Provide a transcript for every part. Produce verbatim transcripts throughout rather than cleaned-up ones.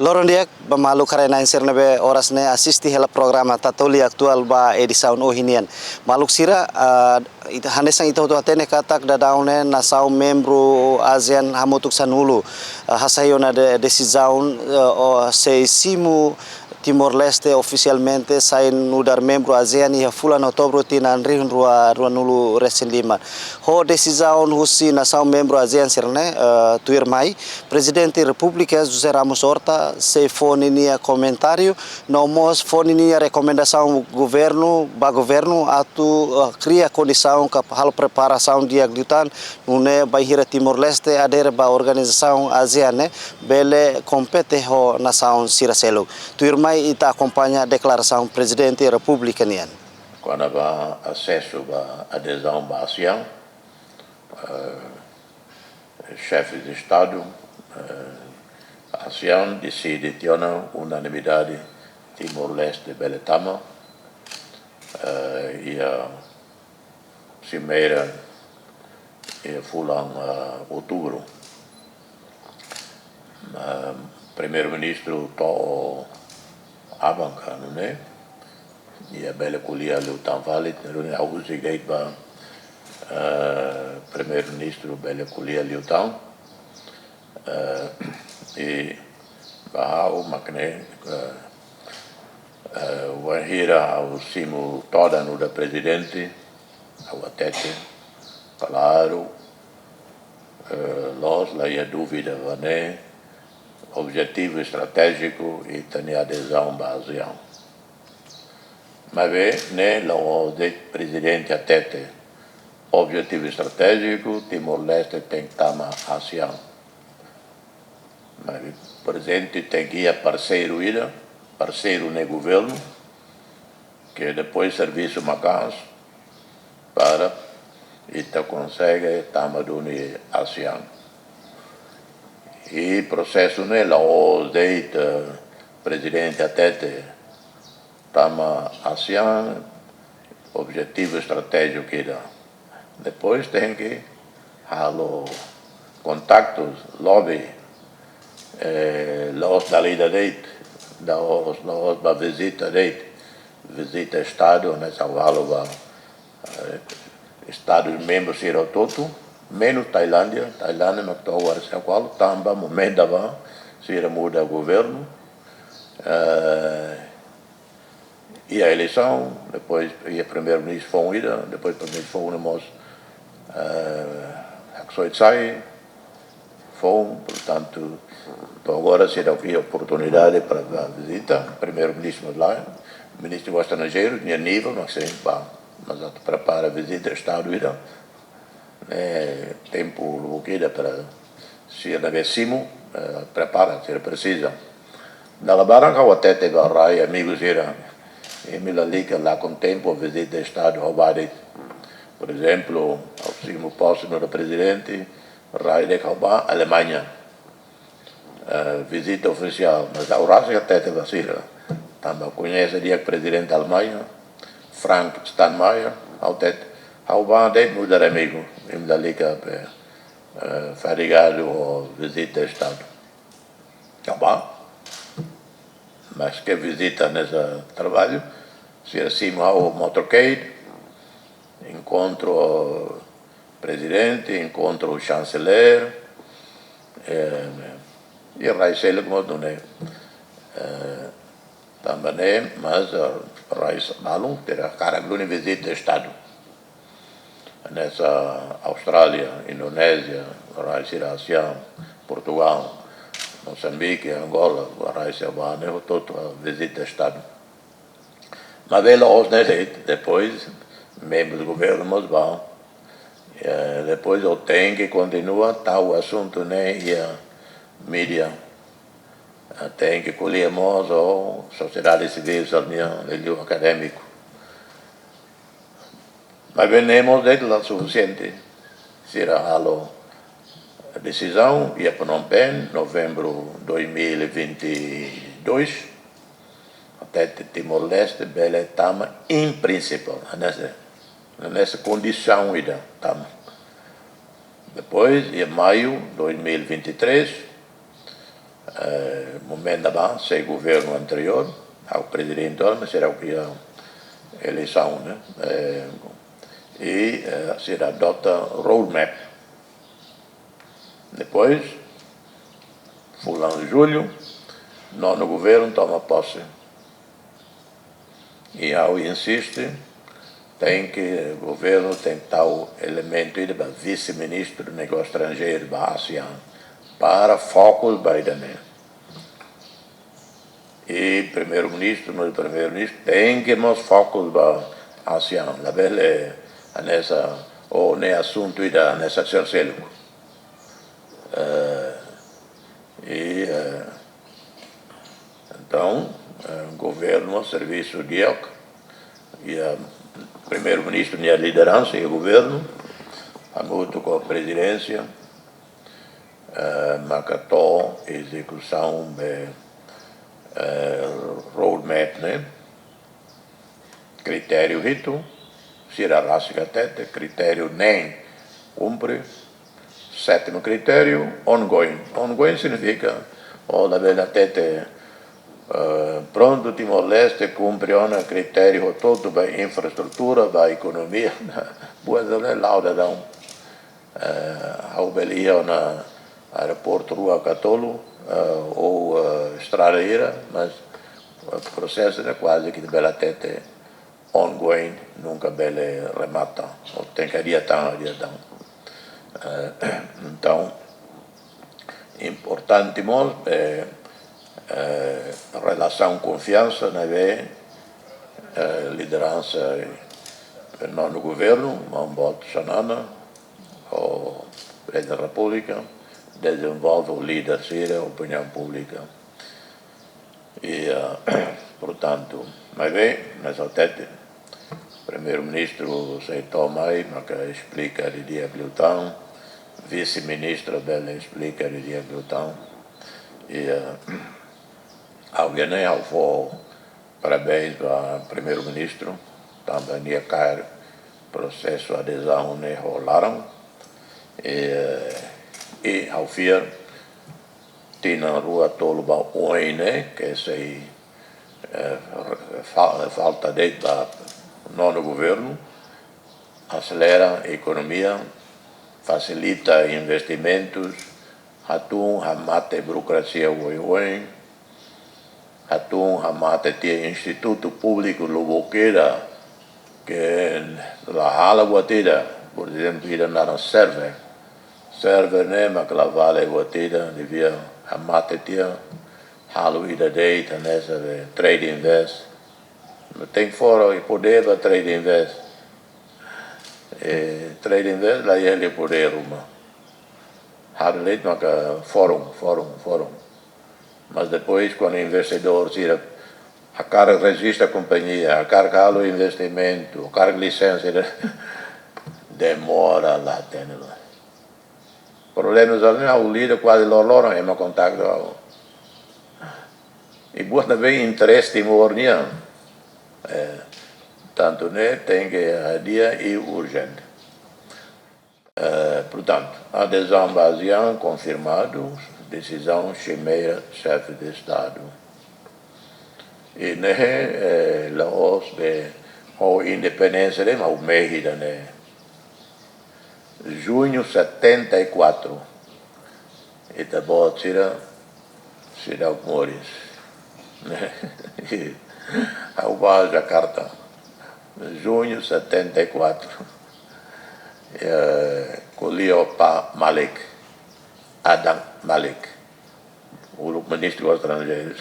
Loron di'ak ba maluk haree-na'in sira ne'ebé oras ne'e asiste hela programa Tatoli Atuál ba edisaun ohin nian. Maluk sira, ah, ita, hanesan ita hotu hatene katak daudaun ne'e nasaun membru ASEAN hamutuk sanulu, ah, hasai ona de-, desizaun, ah, o, sei simu Timor-Leste ofisialmente sai nu'udar membru ASEAN iha fulan Outubru tinan rihun rua, ruanulu resin lima. Ho desizaun husi nasaun membru ASEAN sira-ne'e, eh, tuirmai, Prezidente Repúblika José Ramos Horta sei fó ninia komentáriu, no mós fó ninia rekomendasaun governu, ba governu atu, eh, kria kondisaun ka halo preparasaun di'ak liután, nune'e bainhira Timor-Leste adere ba organizasaun ASEAN ne'e, bele kompete ho nasaun sira seluk. Tuirmai ita akompaña deklarasaun Prezidente Repúblika nian. Kona-ba asesu ba adezaun ba ASEAN, eh, xefe de Estadu, eh, ASEAN deside tiha ona unanimidade Timor-Leste bele tama, eh, iha simeira iha fulan, ah, Outubru. Ah, Primeiru-Ministru to'o aban ka nune'e, nia bele ko'alia liután fali, nune'e ha'u husik de'it ba, ah, Primeiru-Ministru bele ko'alia liután. Eh, i ba ha'u mak ne'e, eh, eh, wainhira ha'u simu todan nu'udar prezidente, ha'u hatete klaru, eh, loos, la iha dúvida ba ne'e, objetivu estratéjiku ita-nia adezaun ba ASEAN. Maibé ne'e la'ós de'it prezidente hatete objetivu estratéjiku, Timor-Leste tenke tama ASEAN. Maibé prezidente tenke iha parseiru ida, parseiru ne'e governu, ke depois servisu maka'as para ita konsege tama duni ASEAN. I prosesu ne'e la'ós de'it, eh, prezidente hatete tama ASEAN, objetivu estratéjiku ida. Depois tenke halo kontaktus, lobby, eh, la'ós dala ida de'it, la'ós, la'ós ba vizita de'it, vizita Estadu, hanesan halo ba, eh, Estadus membrus sira hotu, menus Tailándia, Tailándia mak to'o agora sei halo, tanba momentu ne'ebá sira muda governu, eh, iha eleisaun, depois iha primeiru-ministru foun ida, depois primeiru-ministru foun ne'e mós, eh, haksoit sai, foun, portantu, to'o agora seidauk iha oportunidade para bá vizita, primeiru-ministru mós la'o, ministru Negósius Estranjeirus, nia nivel, mas sei bá, mas atu prepara vizita Estadu ida, eh, tempu lubuk ida para sira ne'ebé simu, eh, prepara, sira presiza. Dala barak ha'u hatete ba rai amigu sira, imi lalika lakon tempu vizita Estadu ha'u bá de'it. Por ezemplu, ha'u simu pose nu'udar prezidente, rai de'it ha'u bá Alemaña. Eh, vizita ofisiál, mas ha'u rasik hatete ba sira. Tanba koñese di'ak prezidente Alemaña, Frank Steinmeier, ha'u hatete, ha'u bá de'it nu'udar amigu, imi lalika be, eh, fadigadu ho vizita Estadu. Ha'u bá, maske vizita hanesan traballu, sira simu ha'u motorcade, enkontru prezidente, enkontru chanceler, eh, i rai seluk mós nune'e, eh, tanba ne'e, mas, eh, rai balun, sira hakarak duni vizita Estadu. Hanesan Austrália, Indonézia, rai sira ASEAN, Portugal, Mosambike, Angola, rai sira bá ne'e hotu-hotu vizita Estadu. Maibé la'ós ne'e de'it, depois, membrus governu mós bá. Eh, depois ha'u tenke kontinua tau asuntu ne'e iha mídia. Eh, tenke ko'alia mós ho sosiedade sivíl sira-nian, liuliu akadémiku. Maibé ne'e mós de'it la sufisiente. Sira halo desizaun iha Phnom Penh, novembru dois mil e vinte e dois. Hatete Timor-Leste bele tama em princípio, hanesan, hanesan kondisaun ida tama. Depois, iha maiu dois mil e vinte e três, Eh, momentu ne'ebá, sei governu anteriór, ha'u prezidente, mas sira iha eleisaun, ne'e? Eh, i, eh, sira adota roadmap. Depois, fulan jullu, nonu governu toma pose. I ha'u insiste, tenke, governu tenke tau elementu ida ba vise-ministru negósiu estranjeiru ba ASEAN, para fokus ba ida-ne'e. I primeiru-ministru, no primeiru-ministru, tenke mós fokus ba ASEAN, labele hanesan, o ne'e asuntu ida hanesan seluk. Eh, i, eh, entaun, eh, governu servisu di'ak, i, eh, primeiru-ministru nia lideransa iha governu, hamutuk ho prezidénsia, eh, maka to'o ezekusaun be, eh, roadmap ne'e, kritériu hitu, sira rasik hatete, kritériu neen kumpre, sétimu kritériu, ongoing. Ongoing signifika, o labele hatete, eh, prontu, Timor-Leste kumpre ona kritériu hotu-hotu ba infraestrutura, ba ekonomia, buat ne'e la'o daudaun. Eh, ha'u bele iha ona aeroportu rua ka tolu, eh, ou, eh, estrada hira, mas, eh, prosesu ne'e kuaze ke bele hatete ongoing, nunka bele remata. O tenke hadi'a tan, hadi'a tan. Eh, entaun, importante mós, eh, eh, relasaun konfiansa ne'ebé, eh, lideransa, eh, nonu governu, maun boot Xanana, ho Prezidente da Repúblika, dezenvolve ho líder sira, opiniaun públika. I, ah, portantu, maibé, mas hatete, primeiru-ministru sei to'o mai, maka esplika didi'ak liután, vise-ministru bele esplika didi'ak liután. I, ah, ha'u iha ne'e, ha'u fó parabéns ba primeiru-ministru, tanba nia kaer prosesu adezaun ne'e ho laran. I, i ha'u fiar, tinan rua tolu ba oin ne'e, ke sei, eh, fa-, falta de'it ba nonu governu, aselera ekonomia, fasilita investimentus, hatún hamate burokrasia oioin, hatún hamate tiha institutu públiku lubuk ida ke la halo buat ida, por ezemplu, ida naran server. Server ne'e mak la vale buat ida, devia hamate tiha, halo ida de'it, hanesan be Trade Invest. Tenke fó poder ba Trade Invest. Eh, Trade Invest la iha lia poder ruma. Halo de'it maka fórum, fórum, fórum. Mas depois, kuandu investidór sira hakarak rejista kompañia, hakarak halo investimentu, hakarak lisensa, ida demora la hatene ba. Problema sira-ne'e ha'u lida kuaze loroloron, ema kontaktu ha'u. I buat ne'ebé interese Timor nian. Eh, tantu ne'e tenke hadi'a i urjente. Eh, portantu, adezaun ba ASEAN konfirmadu, desizaun Cimeira Xefe de Estadu. I ne'e, eh, la'ós be ho independénsia de'it, mas o mehi da ne'e. Junho setenta e quatro. Ita-boot sira seidauk moris. Ha'u ba Jakarta, junho setenta e quatro. Eh, ko'alia ho Pak Malik, Adam Malik, uluk ministru estranjeiru.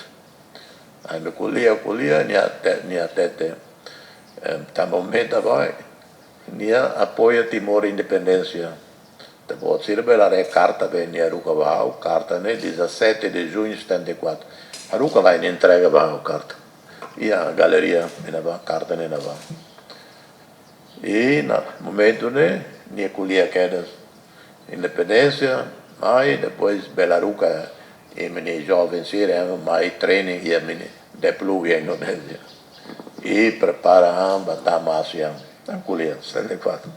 Ami ko'alia, ko'alia, nia te-, nia hatete, eh, tanba momentu ne'ebá, nia apoia Timor independénsia. Ita-boot sira bele haree karta be nia haruka ba ha'u, karta ne'e dezassete de junho de setenta e quatro. Haruka lai, nia entrega ba ha'u karta. Iha galeria ne'ebá, karta ne'e ne'ebá. I iha momentu ne'e, nia ko'alia kedas independénsia, mai, depois bele haruka imi-nia joven sira, ema mai training iha mini Deplu iha Indonézia. I prepara an ba tama ASEAN. Ami ko'alia, setenta e quatro.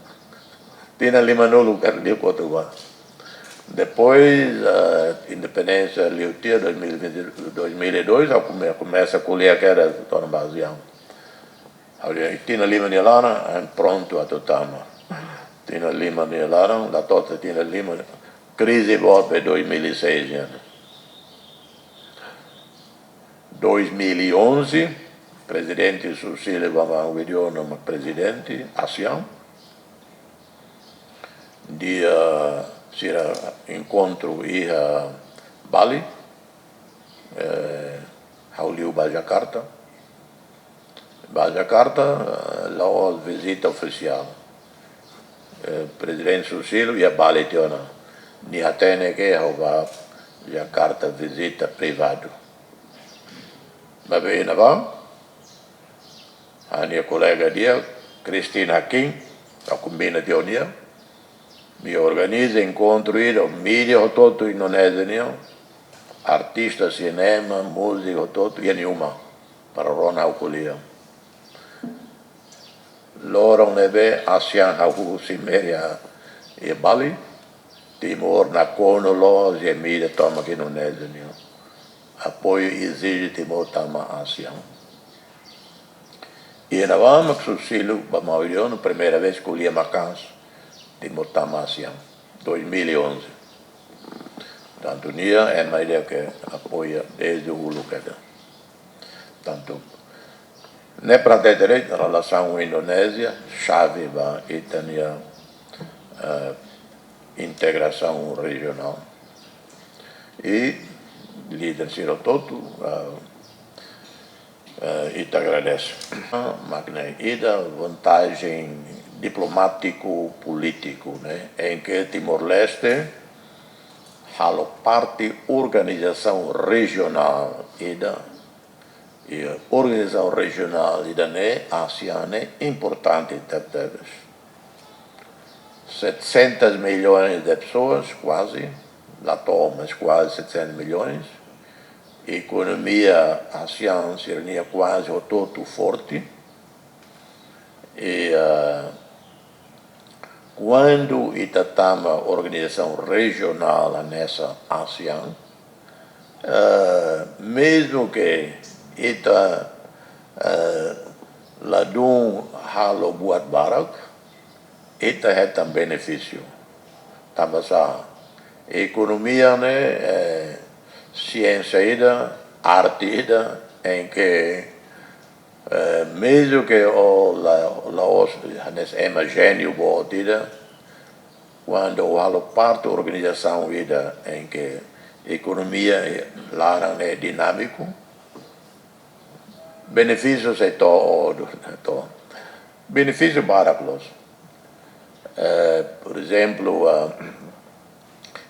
Tinan limanulu, ker dia kuatu ba. Depois, ah, independénsia liu tiha, dois mil e vinte, dois mil e dois, ha'u come-, komesa ko'alia kedas to'o ona ba ASEAN. Ha'u dehan, tinan lima nia laran, ah, prontu atu tama. Tinan lima nia laran, la to'o tinan lima, krize boot ba dois mil e seis nian. Dois mil e onze, Prezidente Susilo Bambang Yudhoyono mak prezidente ASEAN. Dia sira enkontru iha Bali, eh, ha'u liu ba Jakarta. Ba Jakarta, eh, la'ós vizita ofisiál. Eh, Prezidente Susilo iha Bali tiha ona. Nia hatene ke ha'u ba Jakarta vizita privadu. Maibé iha ne'ebá, ha'u-nia kolega di'ak, Christine Hakim, ha'u kombina tiha ho nia. Ami organiza enkontru ida, mídia hotu-hotu Indonézia nian, artista, sinema, múzika hotu-hotu, iha nia uma, para rona ha'u ko'alia. Loron ne'ebé ASEAN hahú simeria iha Bali, Timor nakonu loos iha mídia tomak Indonézia nian. Apoiu ezije Timor tama ASEAN. Iha ne'ebá mak Susilo Bambang Yudhoyono primeira vez ko'alia maka'as Timor tama ASEAN, dois mil e onze. Tantu nia ema ida ke apoia dezde uluk kedas. Tantu ne'e para hatete de'it relasaun Indonézia xave ba ita-nia, eh, integrasaun rejionál. I líder sira hotu, eh, eh, ita agradese. Mak ne'e ida vantajen diplomátiku polítiku, ne'e, em que Timor-Leste halo parte organizasaun rejionál ida. I organizasaun rejionál ida-ne'e, ASEAN ne'e importante tebetebes. Setecentos milhões de pessoas, kuaze, la to'o, mas kuaze setecentos milhões. Ekonomia ASEAN sira-nia kuaze hotu-hotu forte. I, ah, kuandu ita tama organizasaun rejionál hanesan ASEAN, eh, mezmu ke ita, eh, ladún halo buat barak, ita hetan benefísiu. Tanba sá? Ekonomia ne'e, eh, siénsia ida, arte ida, em que, eh, mezmu ke ó la, la'ós hanesan ema jéniu boot ida, kuandu ó halo parte organizasaun ida em que ekonomia laran ne'e dinámiku, benefísiu sei to'o, to'o. Benefísiu barak loos. Eh, por ezemplu, ah,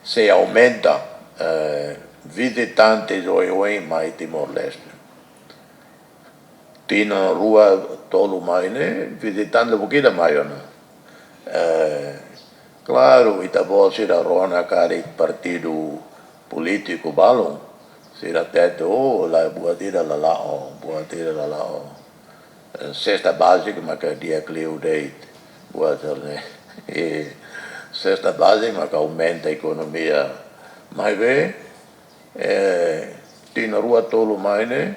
sei aumenta, eh, vizitantes oioin mai Timor-Leste. Tinan rua tolu mai ne'e, vizitante buat ida mai ona. Eh, klaru, ita-boot sira rona karik partidu polítiku balun, sira hatete, oh, la buat ida la la'o, buat ida la la'o. Eh, sesta bázika maka di'ak liu de'it, buat sira-ne'e. I sesta bázika maka aumenta ekonomia. Maibé, eh, tinan rua tolu mai ne'e,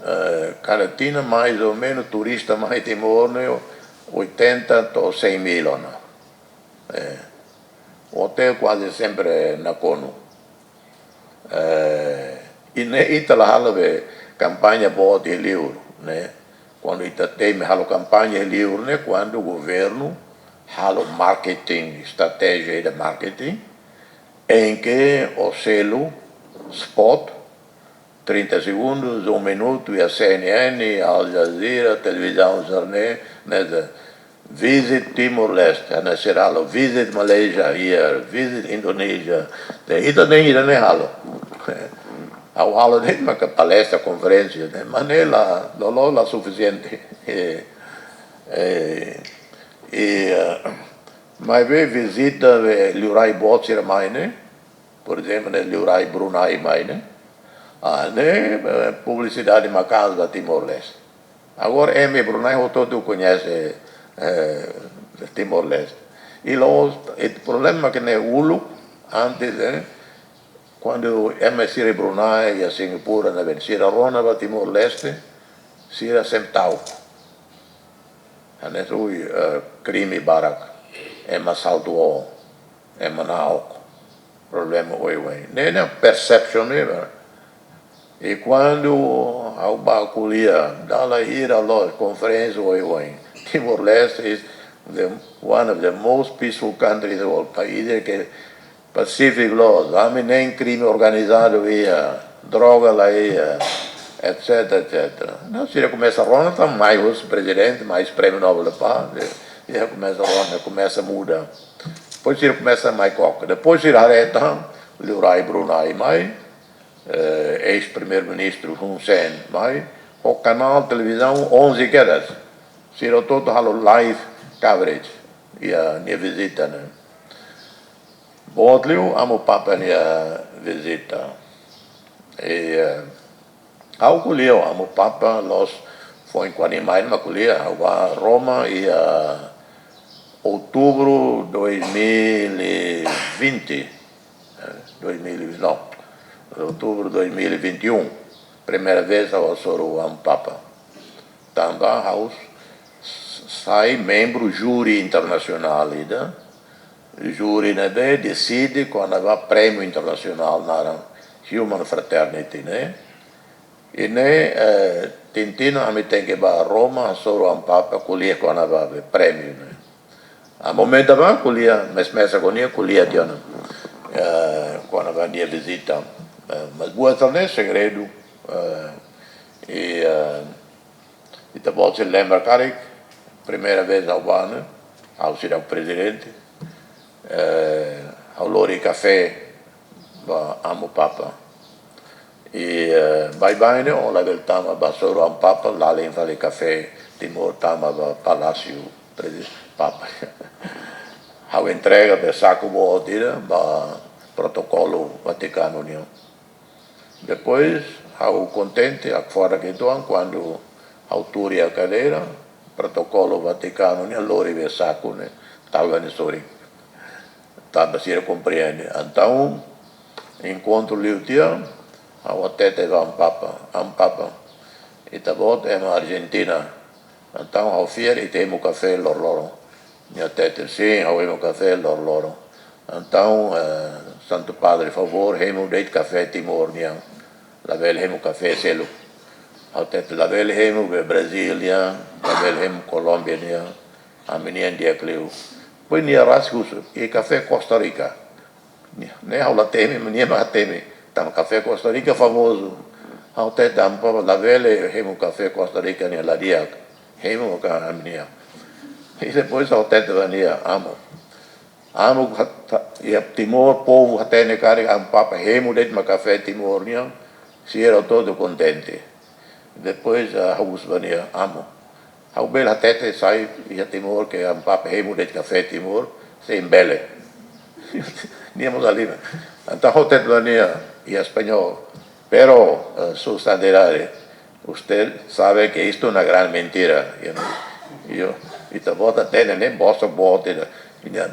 eh, kada tinan mais ou menus turista mai Timor ne'e oitenta to'o cem mil ona. Eh, otél kuaze sempre nakonu. Eh, i ne'e ita la halo be kampaña boot iha liur, ne'e. Kuandu ita temi halo kampaña iha liur ne'e, kuandu governu halo marketing, estratéjia ida marketing, em que ó selu spot, trinta segundos, um minuto, iha CNN, Al Jazeera, televizaun sira-ne'e, ne'e, visit Timor-Leste, ne'e sira halo visit Malaysia here, visit Indonesia. Ne'e, ita-nia ida-ne'e halo. Ha'u halo de'it maka palestra, konferénsia, ne'e, mas ne'e la, la, la, la sufisiente. Eh, eh, i, eh, maibé vizita be liurai boot sira mai ne'e, por ezemplu, ne'e liurai Brunei mai ne'e. Ah, ne'e, eh, publisidade maka'as ba Timor-Leste. Agora, ema Brunei hotu-hotu koñese, eh, Timor-Leste. I la'ós, i problema ke ne'e uluk, Antes, eh, kuandu ema sira Brunei, iha Singapura, na ben sira rona ba Timor-Leste, sira sempre ta'uk. Hanesan, ui, eh, krime barak, ema asaltu, ema na'ok, problema oioin. Ne'e, ne'e perception ne'e, ba. I kuandu ha'u bá ko'alia, dala hira loos, konferénsia oioin. Timor-Leste is the, one of the most peaceful countries in the world. País ke Pacífiku loos, ami nein krime organizadu iha, droga la iha, et cetera, et cetera. Entaun, sira komesa rona, entaun, mai husi prezidente, mai husi Prémiu Nobel da Paz, sira komesa rona, komesa muda. Depois sira komesa mai koka. Depois sira haree, entaun, liurai Brunei mai, eh, eis-primeiru-ministru Hun Sen mai, ho kanál televizaun onze kedas. Sira hotu-hotu halo live coverage iha nia vizita ne'e. Boot liu Amu Papa nia vizita. I, eh, ha'u ko'alia ho Amu Papa, loos foin kuandu nia mai, mak ko'alia, ha'u bá Roma iha outubru dois mil e vinte, eh, dois mil e vinte, não, outubro dois mil e vinte e um, primeira vez ha'u hasoru Amu Papa. Tanba ha'u s-, sai membru júri internasionál ida. Júri ne'ebé deside kona-ba prémiu internasionál naran Human Fraternity ne'e. I ne'e, eh, tinan ida ami tenke bá Roma, hasoru Amu Papa, ko'alia kona-ba prémiu ne'e. Ah, momentu ne'ebá ko'alia, mesak-mesak ho nia, ko'alia tiha ona, eh, kona-ba nia vizita. Eh, mas buat sira-ne'e segredu, eh, i, eh, ita-boot sei lembra karik, primeira vez ha'u bá ne'e, ha'u seidauk prezidente, eh, ha'u lori kafé ba Amu Papa. I, eh, baibain ne'e, ó labele tama ba hasoru Amu Papa, lalin fali kafé Timor tama ba Palásiu Prezi-, Papa. Ha'u entrega be saku boot ida ba protokolu Vatikanu nian. Depois, ha'u kontente, hakfodak uitoan, kuandu ha'u tuur iha kadeira, protokolu Vatikanu nian lori be saku ne'e, tau ba nia sorin. Tanba sira komprende. Entaun, enkontru liu tiha, ha'u hatete ba Amu Papa, Amu Papa, ita-boot ema Argentina. Entaun, ha'u fiar ita hemu kafé loroloron. Nia hatete, sin, ha'u hemu kafé loroloron. Entaun, eh, Santu Padre, favór, hemu de'it kafé Timor nian. Labele hemu kafé seluk. Ha'u hatete, labele hemu be Brazíl nian, labele hemu Kolómbia nian. Ami-nian di'ak liu. Depois nia rasik husu, i kafé Costa Rica? Ne'e, ne'e ha'u la temi, nia mak hatemi. Tanba kafé Costa Rica famozu. Ha'u hatete, Amu Papa, labele hemu kafé Costa Rica nian, la di'ak. Hemu ka ami-nian. I depois ha'u hatete ba nia, Amu. Amu, hat-, iha Timor, povu hatene karik Amu Papa hemu de'it mak kafé Timor nian, sira hotu kontente. Depois, ah, ha'u husu ba nia, Amu, ha'u bele hatete sai iha Timor ke Amu Papa hemu de'it kafé Timor, se bele. Nia mós halimar. Entaun ha'u hatete ba nia iha Espanhol, pero, eh, Su Santidade, usted sabe que isto é uma grande mentira. Io, io, ita-boot hatene ne'e bosok boot ida. Nia,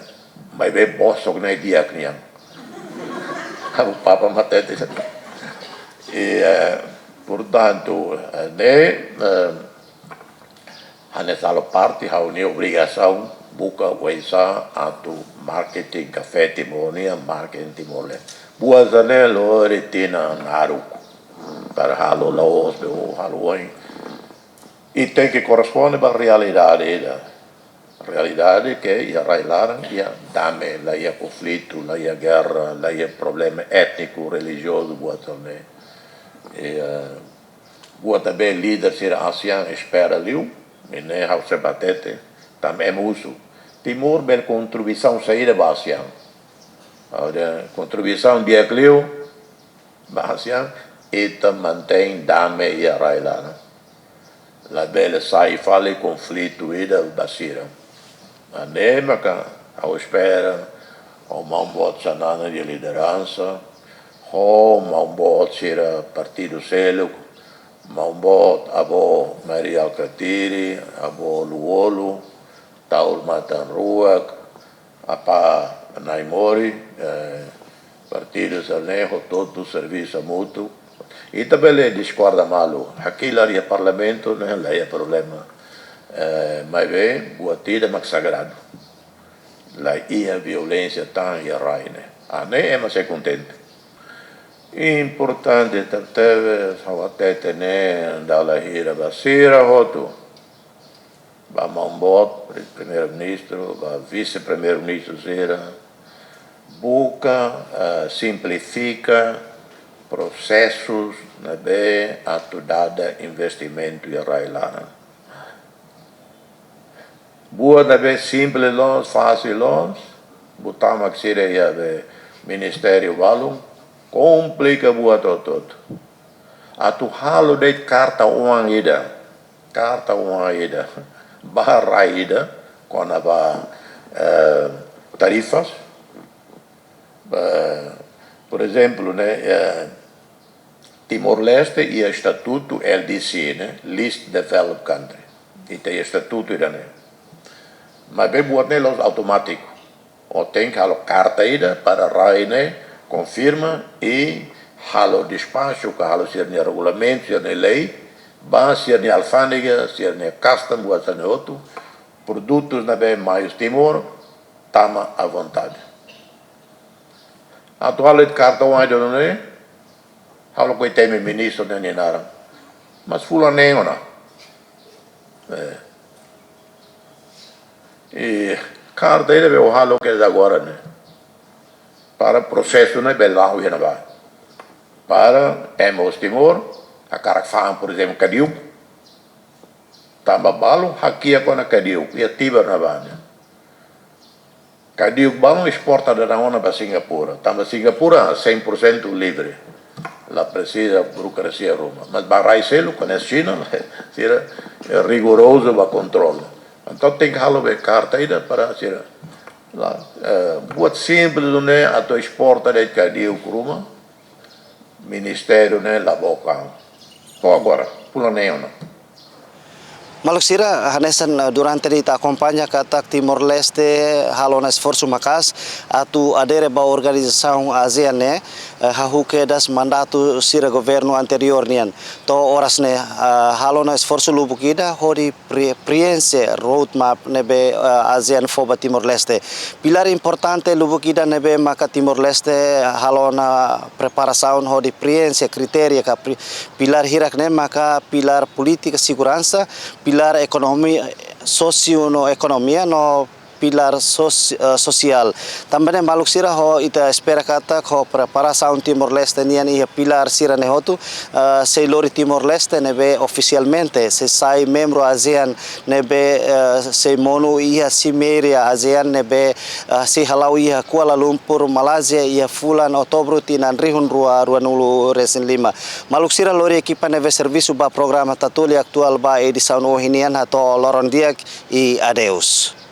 maibé bosok ne'e di'ak nian. Amu Papa mak hatete. I, eh, portantu, eh, ne'e, eh, hanesan halo parte ha'u-nia obrigasaun buka oinsá atu marketing kafé Timor nian, marketing Timor-Leste. Buat sira-ne'e lori tinan naruk para halo la'ós be halo oin. I tenke korresponde ba realidade ida. Realidade ke iha rai-laran iha dame, la iha konflitu, la iha gerra, la iha problema étniku, relijiozu, buat sira-ne'e. I, eh, buat ne'ebé líder sira ASEAN espera liu, i ne'e ha'u sempre hatete, tanba ema husu, Timor bele kontribuisaun saida ba ASEAN? Ha'u dehan kontribuisaun di'ak liu ba ASEAN, ita mantein dame iha rai-laran. Labele sai fali konflitu ida ba sira. Ne'e maka ha'u espera, ho maun-boot Xanana nia lideransa, ho maun-boot sira partidu seluk, maun-boot Avó Mari Alkatiri, Avó Lú-Olo, Taur Matan Ruak, Apá Naimori, eh, partidu sira-ne'e hotu-hotu servisu hamutuk. Ita bele diskorda malu. Hakilar iha parlamentu ne'e la iha problema. Eh, maibé buat ida mak sagradu. La iha violénsia tan iha rai ne'e. Ah, ne'e ema sei kontente. Importante tebetebes, ha'u hatete ne'e, dala hira ba sira hotu. Ba maun boot, pri-, primeiru-ministru, ba vise-primeiru-ministru sira. Buka, eh, simplifika prosesus ne'ebé atu dada investimentu iha rai laran. Buat ne'ebé simples loos, fasil loos, buat mak sira iha be ministériu balu, komplika buat hotu-hotu. Atu halo de'it karta uang ida, karta uang ida, ba rai ida, kona-ba, eh, tarifas, eh, por ezemplu, ne'e, eh, Timor-Leste iha estatutu L D C, ne'e, Least Developed Country. Ita iha estatutu ida-ne'e. Maibé buat ne'e la'ós automátiku. Ó tenke halo karta ida para rai ne'e konfirma i halo despaxu, ka halo sira-nia regulamentu, sira-nia lei, ba sira-nia alfándega, sira-nia kastam, buat sira-ne'e hotu, produtus ne'ebé mai husi Timor, tama à vontade. Atu halo de'it karta uang ida-ne'e, ha'u lakohi temi ministru ne'e nia naran. Mas fulan neen ona. Eh. I karta ida be ó halo ke agora ne'e. Para prosesu ne'e bele la'o iha ne'ebá. Para ema husi Timor, hakarak fa'an, por ezemplu, kadiuk. Tanba balu hakiak ona kadiuk, iha Tibar ne'ebá ne'e. Kadiuk balun esporta daudaun ona ba Singapura. Tanba Singapura cem por cento livre. La presiza burokrasia ruma. Mas ba rai seluk, hanesan Xina, sira rigorozu ba kontrolu. Entaun tenke halo be karta ida para sira. La, eh, buat simples ne'e atu esporta de'it kadiuk ruma. Ministériu ne'e la book an. To'o agora, fulan neen ona. Maluk sira, hanesan, eh, durante ne'e ita akompaña katak Timor-Leste halo ona esforsu maka'as atu adere ba organizasaun ASEAN ne'e, eh, hahú kedas mandatu sira governu anteriór nian. To'o oras ne'e, eh, halo ona esforsu lubuk ida hodi pre-, preenxe roadmap ne'ebé, eh, ASEAN fó ba Timor-Leste. Pilár importante lubuk ida ne'ebé maka Timor-Leste halo ona preparasaun hodi preenxe kritéria ka pri-, pilár hirak ne'e maka pilár polítika seguransa, pilár ekonomi-, sosio no ekonomia no pilár sos-, eh, sosiál. Tanba ne'e maluk sira, ho ita espera katak ho preparasaun Timor-Leste nian iha pilár sira-ne'e hotu, eh, sei lori Timor-Leste ne'ebé ofisialmente sei sai membru ASEAN ne'ebé, eh, sei monu iha Simeira ASEAN ne'ebé, eh, sei hala'o iha Kuala Lumpur, Malázia, iha fulan Outubru tinan rihun rua ruanulu resin lima. Maluk sira, lori ekipa ne'ebé servisu ba programa Tatoli Atuál ba edisaun ohin nian hato'o loron di'ak i adeus.